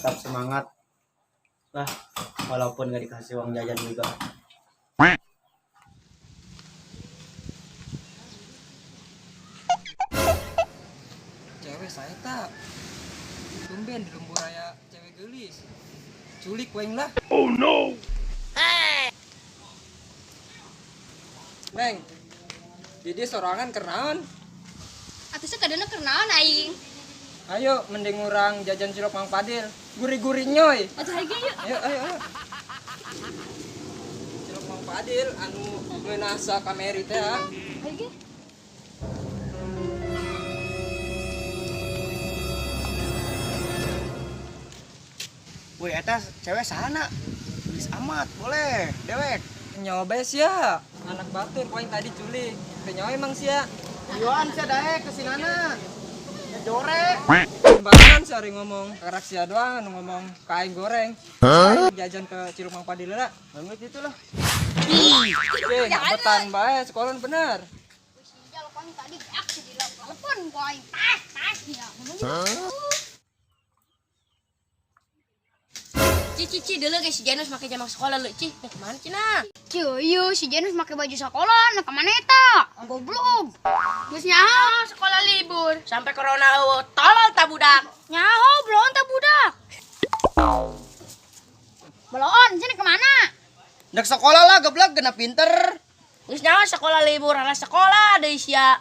Tetap semangat lah, walaupun gak dikasih uang jajan juga. Cewek saya tak. Tumben di lembur raya cewek gelis. Culik weng lah. Oh no. Neng, jadi sorangan kenaon? Atuh sakadana keur naon aing? Ayo mending urang jajan cilok Mang Padil. Gurih-gurih nyoy. Atuh hayu yuk. Ayo, ayo, ayo. Cilok Mang Padil anu ngeunah sakameri teh ah. Hayu ge. Woi, eta cewek sana. Gelis amat, boleh. Dewek. Nyoba sia, anak batur poin tadi culik. Teu nyawa emang sia. Yuan sia daek ke sinana. Ya jorek. Sembarangan sih hari ngomong, kerak sia doang anu ngomong ka aing goreng. Aing jajan ke Cilok Mang Padil lah. Banget itulah. Eh, betan bae sekolah bener. Sia lo aing tadi aksi di telepon ku aing. Tas tas ya. Ci, ci, ci, dulu guys, si Janus pakai jam sekolah lu, Ci. Nah, kemana, Cina? Cuy, si Janus make baju sekolah, nah kemana eta? Goblok. Geus nyaho sekolah libur. Sampai corona eueuh, tolol ta budak. Nyaho belum ta budak. Belon, sini kemana? Nek sekolah lah geblek genap pinter. Geus nyaho sekolah libur, ala sekolah deui sia.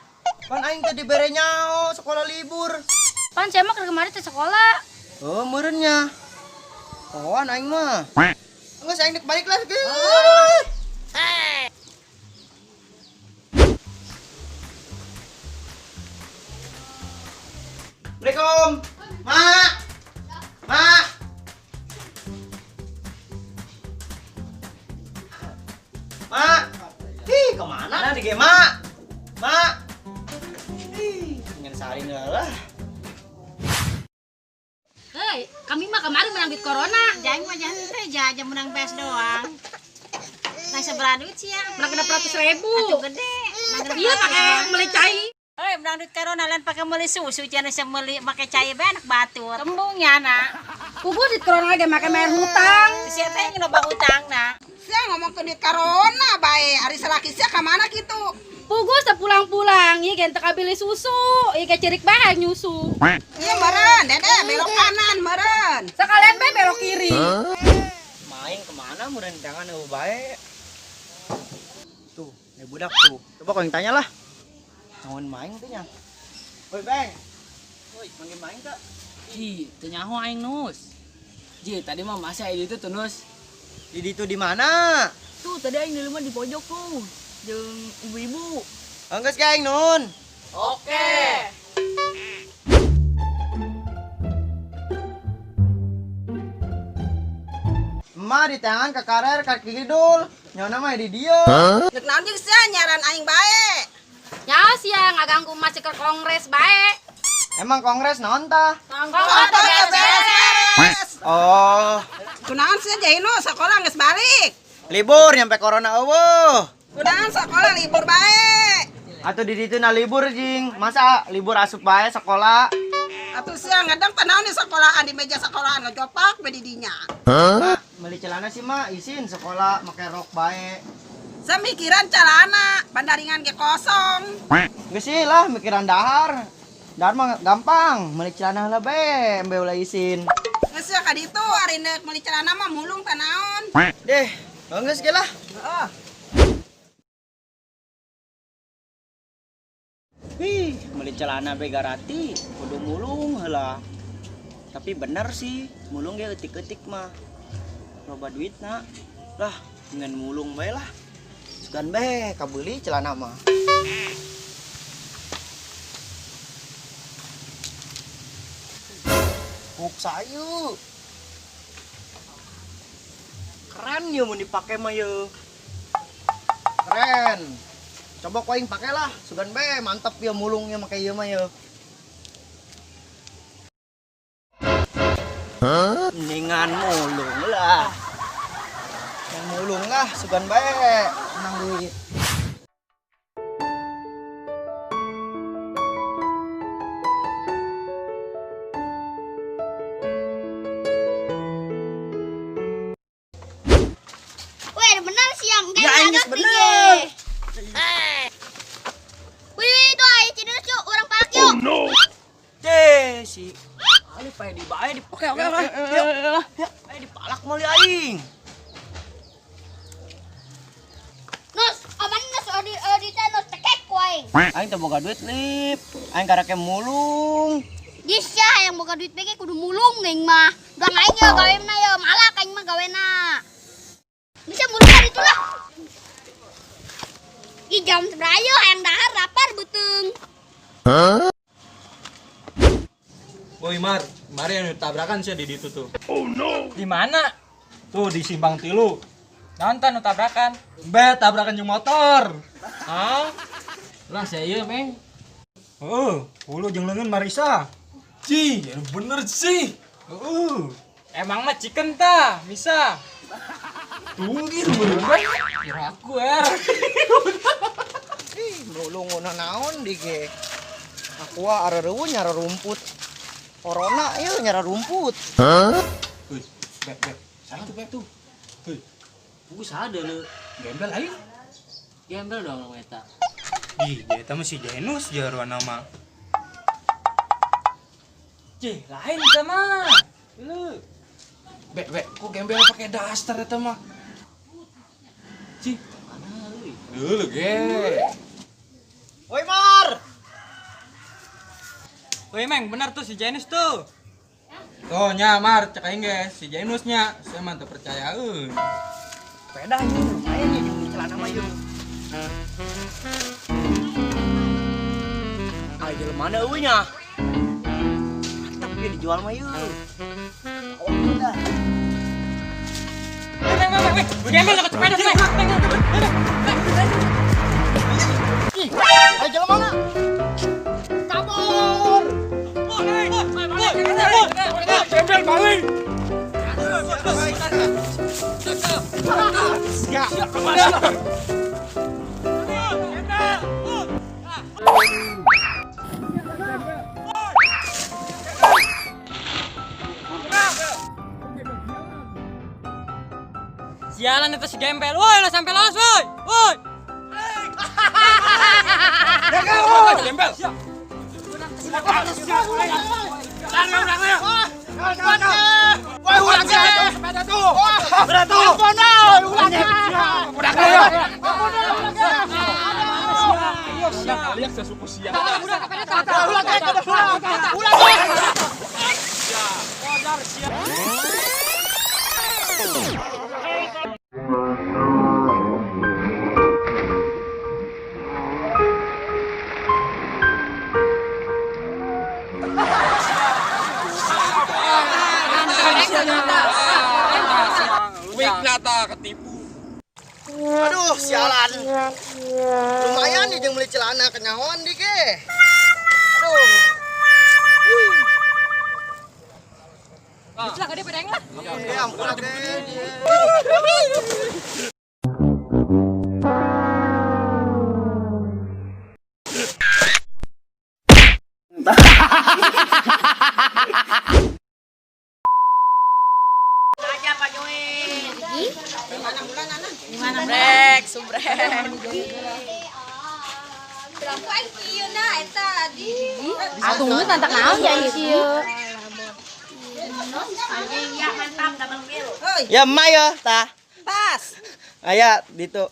Pan aing teh dibere nyaho sekolah libur. Pan saya mah keur kemarin teh sekolah. Oh, meureunnya. Kawan aing mah. Geus aing dek balik lah. Assalamualaikum. Ma. Ma. Ma. Ih, kemana nih, Ma? Ma. Ih, ingin saring lah. Hei, kami mah kemarin menang duit corona. Jangan mah jangan teh aja menang PS doang. Nah seberapa duit sih ya? Menang 600.000. Atuh gede. Menang Iya, pakai beli cai. Eh, menang duit corona lain pakai beli susu jangan bisa beli pakai cai bae anak batur. Kembungnya nak. Kubu duit corona ge make bayar hutang. Siapa yang loba hutang nak? Sia ngomong ke duit corona bae, ari salaki sia ka mana kitu? Pugus teu pulang-pulang, ieu ge teu kabeli susu, ieu ge cerik bae nyusu. Iya meureun, Dede belok kanan meureun. Sekalian bae belok kiri. Main kemana meureun tangan eueuh bae. Tuh, nih budak tuh. Coba kau yang tanya lah. Naon main teh nya? Woi, Beng. Woi, manggil main teh. Ji, teu nyaho aing Nus. Ji, tadi mah masih aya ditu tuh Nus. Di ditu di mana? Tuh, tadi aing di rumah di pojok tuh. Jeung ibu-ibu. Enggeus ka aing nun. Oke. Emak di tangan ke karer ke kidul. Nyona mah di dieu. Dek naon jeung sia nyaran aing bae. Nyaho sia ngaganggu masih ke kongres bae. Emang kongres naon tah? Kongres beres. Oh, Kunaon sia Jaino sekolah geus balik. libur nyampe corona eueuh. Kunaon sekolah libur bae. Atuh di ditu na libur jing. Masa libur asup bae sekolah? Atuh sia ngedang teh naon di sekolahan di meja sekolahan ngejopak bae di dinya. Mak, beli celana sih mak, izin sekolah make rok bae. Semikiran celana, bandaringan ge kosong. Geus sih lah mikiran dahar. Dahar mah gampang, beli celana lah bae, embe ulah izin. Geus sia ka ditu ari neuk meuli celana mah mulung teh naon. Deh, geus ge lah. Heeh. Wih, beli celana be garati, kudu mulung heula. Tapi bener sih, mulung ge eutik-eutik mah. Loba duitna. Lah, ngan mulung bae lah. Sugan bae kabeuli celana mah. Kuk sayu. Keren ya mun dipake mah ye. Keren. Coba ku aing pake lah, sugan bae mantep ya mulungnya make ieu mah ye. Mendingan mulung lah. Yang mulung lah, sugan bae menang duit. Pae di bae di. Oke, oke, oke. Yuk. Ayo dipalak meuli aing. Nus, aman nus odi odi teh nus cekek ku aing. Aing teu boga duit lip. Aing karake mulung. Disya yang boga duit bege kudu mulung aing mah. Doang aing ya gawena ya malak aing mah gawena. Bisa mulung kan itulah. Ih jam seberapa hayang dahar lapar beuteung. Woi Mar, kemarin yang tabrakan sih di ditu tuh. Di mana? Tuh di Simpang Tilu. Nonton nu tabrakan. Be, tabrakan jeung motor. Hah? Lah saya ieu, Meng. Heeh, hulu jeung leungeun Marisa. Ci, ya bener sih. Heeh. Emang mah chicken ta, bisa. Tunggir bener. Kira aku er. Ih, mulung naon di ge. Aku areureun nyara rumput. Corona ieu nyara rumput. Wih, bek bek. Salah tuh bek tuh. Hei, Buku sada lu. gembel aing. Gembel dong lu eta. Ih, dia mah si Jenus jaruan nama. Cih, lain sama. Lu. Bek, bek, kok gembel pakai daster eta mah? Ci, mana lu? Dulu ge. Woi Mar. Woi Meng, benar tuh si Jenus tuh. Tuh nya Mar, cek aing ge si Jenusnya. Saya mah teu percaya euy. Sepeda ini lumayan ya jeung celana mah yeuh. Ah, jelema mana eueuh nya? Mantap ya dijual mah yeuh. Oh, udah. Meng, meng, meng, meng. Gembel ke sepeda, Meng. Meng, meng, meng. Ayo jelema mana? Kabur. Gembel balik. Sialan itu si gembel. Woi, lo sampai lolos, woi. Woi. Gembel. Woi, ulang sepeda tuh. Sepeda tuh. Lihat sesuku siang. Aduh, sialan. Lumayan nih jeung beli celana kenyahoan di ge. Aduh. Lah, gede pedang lah. Ya ampun atuh. Aja Pak Join. Subrek, subrek. Berapa aing kieu na eta di. Atuh tantang naon ya ieu. Ya mantap double kill. Ya emak ya, tah. Pas. Aya ditu.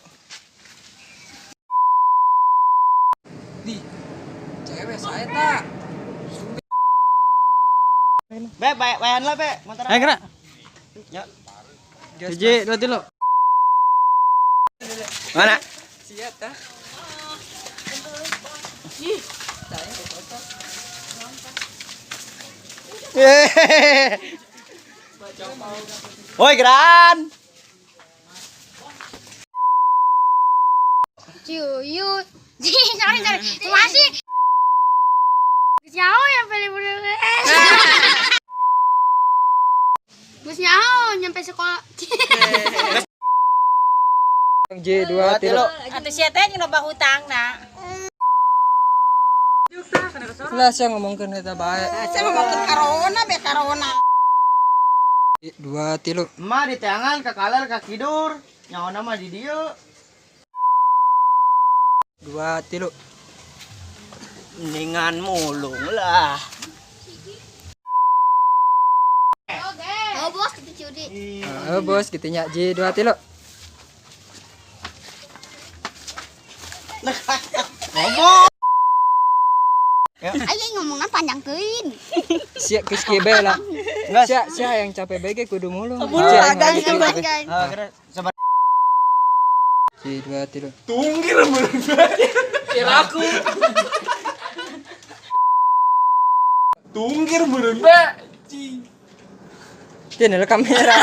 Di. Cewek saya tak. Be, bayan lah, Be. Motor. Ayo kena. Ya. Hiji, dua, tilu. Mana? Siap ta. Hehehe. Woi, geran. Cuyut. Sorry, sorry. Masih. Nyaho yang pilih Geus nyaho nyampe sekolah. J, dua, tilu. Atuh sia teh jeung loba hutang na. Lah, saya ngomongkeun eta bae. Saya ngomongkeun corona be corona. Dua, tilu. Emak di teangan ka kaler ka kidur. Nyaona mah di dieu. Dua, tilu. Mendingan mulung lah. si Udi. Heeh, bos, kitu nya J 2 3. Ngomong. Ayo ngomongnya panjang teuing. Sia geus kieu bae lah. Geus. Sia sia yang capek bae ge kudu mulung. Mulung, Sia yang agak lagi gitu, kieu. Panjang. Ah, kira sabar. J 2 3. Tunggir meureun be. Kira aku. Tunggir meureun be. Ci. Teu kamera.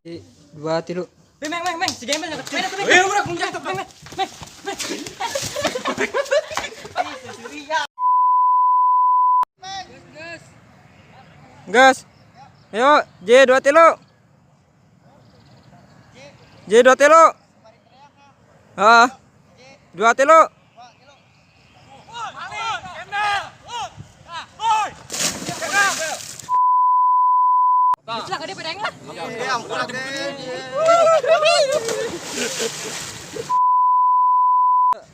J 2 3. Meng meng meng, si gembel nyokot. Meng meng. Eh, udah kunjang tuh. Meng meng. Gas. Ayo, J 2 3. J 2 3. Ah. 2 3.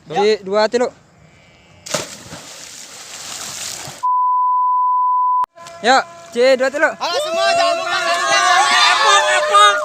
J 2 3. Ya, J 2 3. Halo semua, jangan lupa Epok, epok.